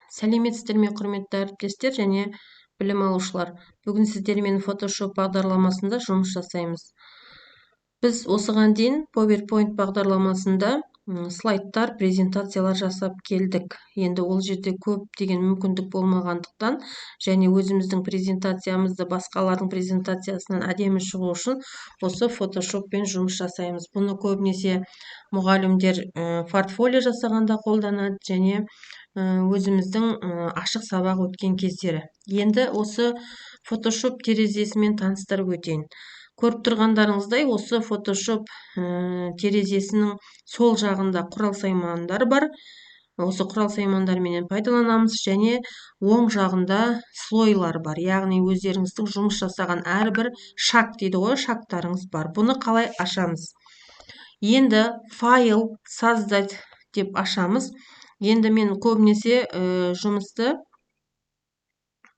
Сәлеметсіздер ме, құрметті әріптестер және білім алушылар! Бүгін сіздермен Photoshop бағдарламасында жұмыс жасаймыз. Біз осыған дейін PowerPoint бағдарламасында слайдтар, презентациялар жасап келдік. Енді ол жерде көптеген мүмкіндік болмағандықтан және өзіміздің презентациямызды басқалардың презентациясынан әдемі шығу үшін осы Photoshopпен жұмыс жасаймыз. Бұны көбінесе мұғалімдер портфолио жасағанда қолданады және өзіміздің ашық сабақ өткен кездері. Енді осы Photoshop терезесімен таныстырып өтейін. Көріп тұрғандарыңыздай, осы Photoshop терезесінің сол жағында құрал саймандар бар. Осы құрал саймандарменен пайдаланамыз және оң жағында слойлар бар. Яғни өздеріңіздің жұмыс жасаған әрбір шаг дейді ғой, шагтарыңыз бар. Бұны қалай ашамыз? Енді файл, создать деп ашамыз. Енді мен көбінесе жұмысты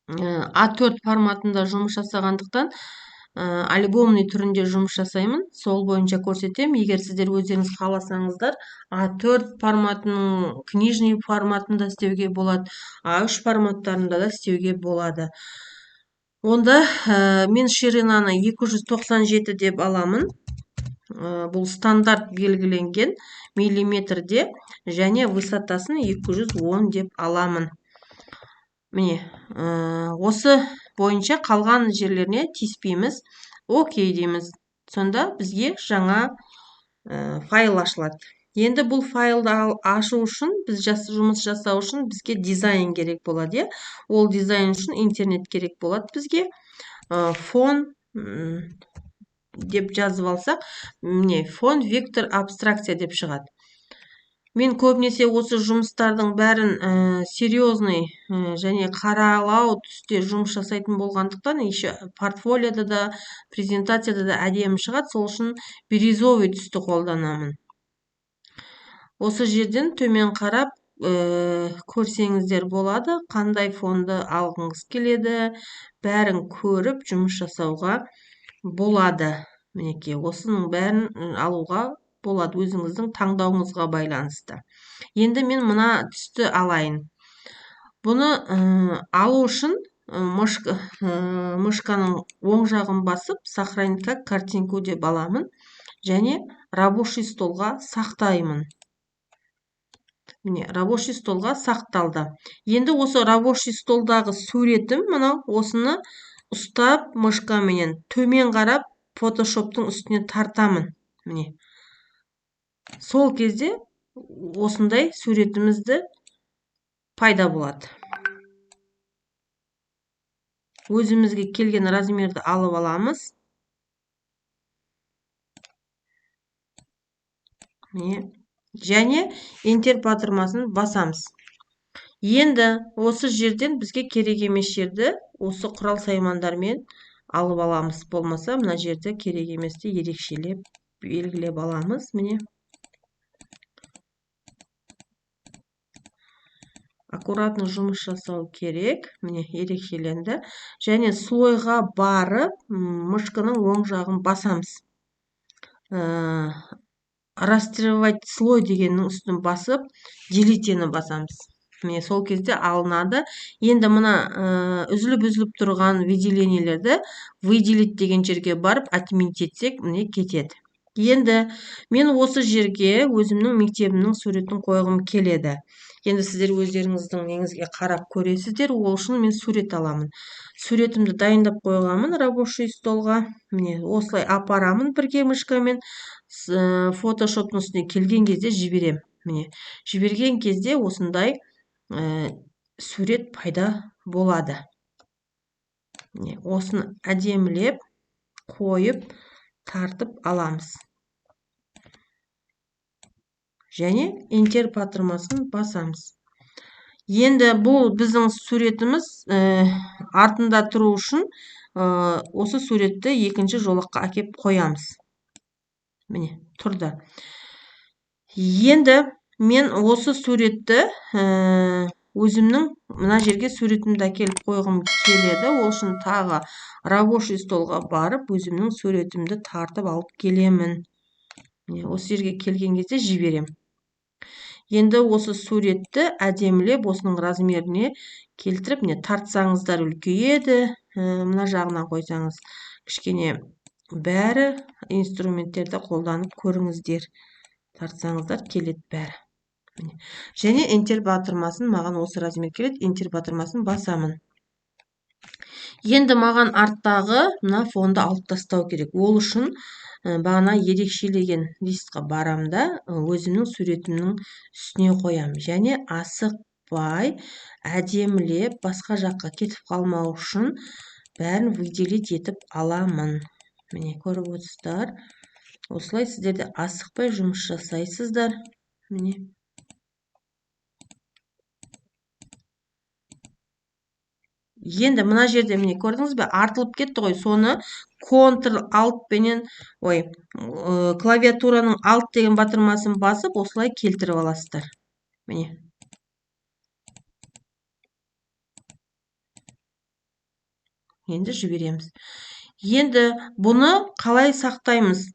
А4 форматында жұмыс жасағандықтан альбомный түрінде жұмыс жасаймын. Сол бойынша көрсетемін. Егер сіздер өздеріңіз қаласаңыздар, А4 форматының книжный форматында істеуге болады, А3 форматтарында да істеуге болады. Онда мен ширинаны 297 деп аламын. Бұл стандарт белгіленген миллиметрде және высотасын 210 деп аламын. Міне, осы бойынша қалған жерлеріне тиіспейміз. Окей дейміз. Сонда бізге жаңа файл ашылады. Енді бұл файлды ашу үшін, біз жұмыс жасау үшін бізге дизайн керек болады, иә? Ол дизайн үшін интернет керек болады бізге. Фон деп жазып алсақ, міне, фон вектор абстракция деп шығады. Мен көбінесе осы жұмыстардың бәрін серьезный және қаралау түсте жұмыс жасайтын болғандықтан, еще портфолиода да, презентацияда да әдемі шығады, сол үшін бирюзовый түсті қолданамын. Осы жерден төмен қарап, көрсеңіздер болады, қандай фонды алғыңыз келеді, бәрін көріп жұмыс жасауға болады. Мінекей, осының бәрін алуға болады өзіңіздің таңдауыңызға байланысты. Енді мен мына түсті алайын. Бұны алу үшін, мышканың оң жағын басып, сохранить как картинку деп аламын және рабочий столға сақтаймын. Міне, рабочий столға сақталды. Енді осы рабочий столдағы суретім мынау, осыны ұстап мышкаменен төмен қарап Photoshop'тың үстіне тартамын. Міне. Сол кезде осындай суретімізді пайда болады. Өзімізге келген размерді алып аламыз. Міне. Және Enter батырмасын басамыз. Енді осы жерден бізге керек емес жерді осы құрал саймандармен алып аламыз. Болмаса мына жерді керек еместі ерекшелеп белгілеп аламыз. Міне. Аккуратно жұмыс жасау керек. Міне, ерекшеленді. Және слойға барып, мышканың оң жағын басамыз. Растревать слой дегеннің үстін басып, делитені басамыз. Міне, сол кезде алынады. Енді мына, үзіліп-үзіліп тұрған выделениелерді выделить деген жерге барып, отменить етсек, міне кетеді. Енді мен осы жерге өзімнің мектебімнің суретін қойғым келеді. Енді сіздер өздеріңіздің неңізге қарап көресіздер. Ол үшін мен сурет аламын. Суретімді дайындап қойғанмын рабочий столға. Міне, осылай апарамын бірге мышкамен. Photoshop'тың үстіне келген кезде жіберем. Міне, жіберген кезде осындай сурет пайда болады. Міне, осыны әдемілеп қойып тартып аламыз. Және Enter батырмасын басамыз. Енді бұл біздің суретіміз, артында тұру үшін, осы суретті екінші жолаққа әкеп қоямыз. Міне, тұрды. Енді мен осы суретті, өзімнің мына жерге суретімді әкеліп қойғым келеді. Ол үшін тағы рабочий столға барып, өзімнің суретімді тартып алып келемін. Міне, осы жерге келген кезде жіберем. Енді осы суретті әдемілеп осының размеріне келтіріп, міне тартсаңыздар үлкейеді, мына жағынан қойсаңыз кішкене, бәрі инструменттерді қолданып көріңіздер. Тартсаңыздар келеді бәрі. Міне. Және Enter батырмасын, маған осы размер келеді, Enter батырмасын басамын. Енді маған арттағы мына фонды алып тастау керек. Ол үшін бағана ерекшелеген листқа барам да, өзімнің суретімнің үстіне қоям. Және асықпай, әдемілеп, басқа жаққа кетіп қалмау үшін бәрін выделить етіп аламын. Міне, көріп отырсыздар. Осылай сіздер де асықпай жұмыс жасайсыздар. Міне. Енді мына жерде міне көрдіңіз бе, артылып кетті ғой. Соны Ctrl Alt пенен, ой, клавиатураның Alt деген батырмасын басып, осылай келтіріп аласыздар. Міне. Енді жібереміз. Енді бұны қалай сақтаймыз?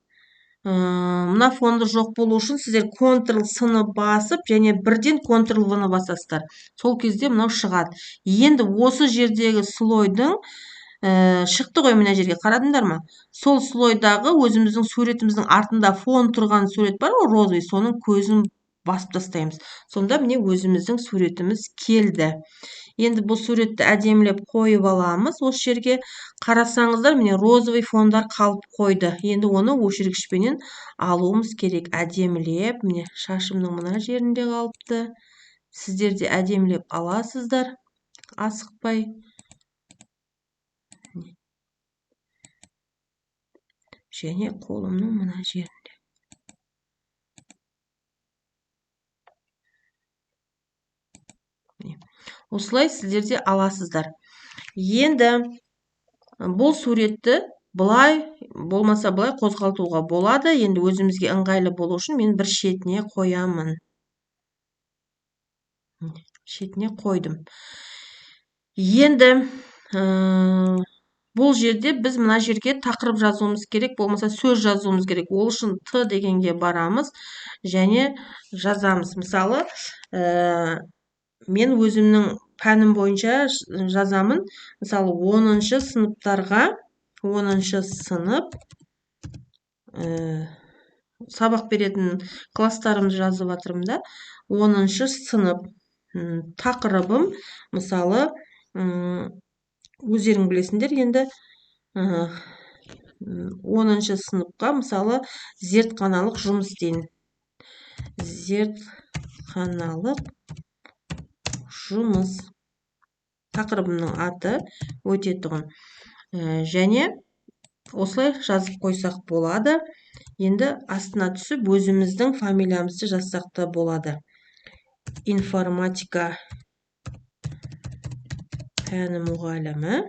Мына фонды жоқ болу үшін сіздер Ctrl C-ны басып, және бірден Ctrl V-ны басасыздар. Сол кезде мынау шығады. Енді осы жердегі слойдың, шықты ғой мына жерге, қарадыңдар ма? Сол слойдағы өзіміздің суретіміздің артында фон тұрған сурет бар ғой, розовый, соның көзін басып тастаймыз. Сонда міне өзіміздің суретіміз келді. Енді бұл суретті әдемілеп қойып аламыз. Осы жерге қарасаңыздар, міне розовый фондар қалып қойды. Енді оны өшіргішпенен алуымыз керек. Әдемілеп, міне шашымның мына жерінде қалыпты. Сіздер де әдемілеп аласыздар, асықпай. Және қолымның мына жерінде. Міне. Осылай сіздер де аласыздар. Енді бұл суретті былай, болмаса былай қозғалтуға болады. Енді өзімізге ыңғайлы болу үшін мен бір шетіне қоямын. Шетіне қойдым. Енді бұл жерде біз мына жерге тақырып жазуымыз керек, болмаса сөз жазуымыз керек. Ол үшін Т дегенге барамыз және жазамыз. Мысалы, мен өзімнің пәнім бойынша жазамын. Мысалы, оныншы сыныптарға, оныншы сынып, сабақ беретін класстарымды жазып жатырмын да. Оныншы сынып, тақырыбым, мысалы, өздерің білесіңдер енді, оныншы сыныпқа, мысалы, зертханалық жұмыс дейін. Зертханалық жұмыс тақырыбымның аты өтетұғын. Және осылай жазып қойсақ болады. Енді астына түсіп өзіміздің фамилиямызды жазсақ та болады. Информатика пәні мұғалімі.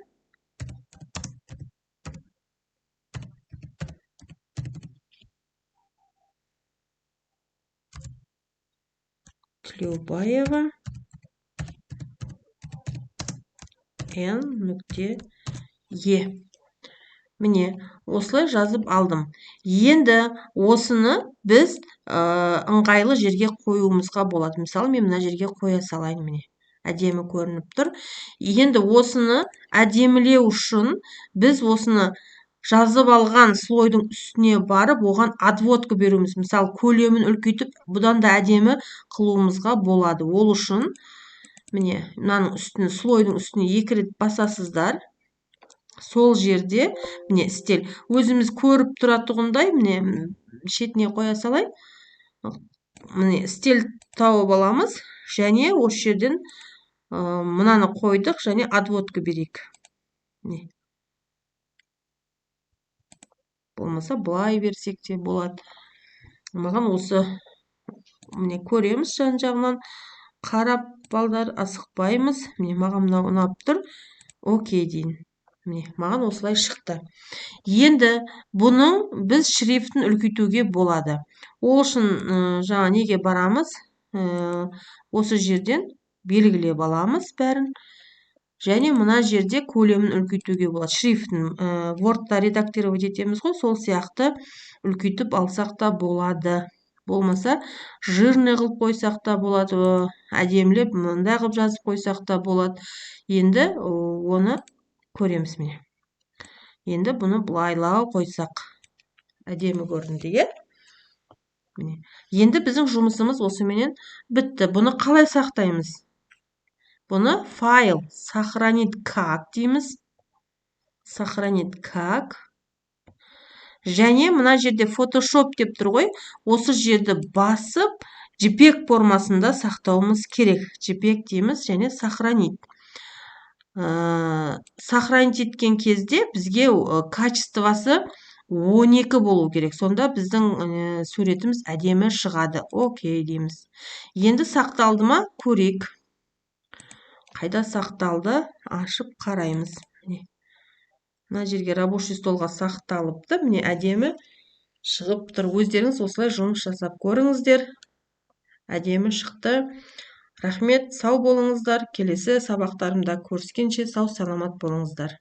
Тілеубаева Н нүкте Е. Міне, осылай жазып алдым. Енді осыны біз ыңғайлы жерге қоюымызға болады. Мысалы, мен мына жерге қоя салайын, міне. Әдемі көрініп тұр. Енді осыны әдемілеу үшін біз осыны жазып алған слойдың үстіне барып, оған отводка беруіміз. Мысалы, көлемін үлкейтіп, бұдан да әдемі қылуымызға болады. Ол үшін міне, мынаның үстіне, слойдың үстіне екі рет басасыздар. Сол жерде, міне, стиль. Өзіміз көріп тұратұғындай, міне, шетіне қоя салайын. Міне, стиль тауып аламыз. Және осы жерден, мынаны қойдық, және отводка берейік. Міне. Болмаса, былай берсек те болады. Маған осы, міне, көреміз жан жағынан. Қарап, балдар, асықпаймыз. Міне, маған мынау ұнап тұр. Окей дейін. Міне, маған осылай шықты. Енді бұның біз шрифтін үлкейтуге болады. Ол үшін, жаңа неге барамыз? Осы жерден белгілеп аламыз бәрін. Және мына жерде көлемін үлкейтуге болады. Шрифтін, Word-та редактировать етеміз ғой, сол сияқты үлкейтіп алсақ та болады. Болмаса, жирный қылып қойсақ та болады, әдемілеп мындай қылып жазып қойсақ та болады. Енді оны көреміз, міне. Енді бұны былайлау қойсақ, әдемі көрінді, иә? Міне, енді біздің жұмысымыз осыменен бітті. Бұны қалай сақтаймыз? Бұны «Файл», «Сохранить как» дейміз. «Сохранить как». Және мына жерде «Фотошоп» деп тұр ғой, осы жерді басып, JPEG формасында сақтауымыз керек. JPEG дейміз және «Сохранить». Сохранить еткен кезде бізге качествосы 12 болу керек, сонда біздің суретіміз әдемі шығады. «Окей» дейміз. Енді сақталды ма, көрейік. Қайда сақталды, ашып қараймыз. Міне, мына жерге, рабочий столға сақталыпты. Міне, әдемі шығып тұр. Өздеріңіз осылай жұмыс жасап көріңіздер, әдемі шықты. Рахмет, сау болыңыздар. Келесі сабақтарымда көріскенше, сау саламат болыңыздар.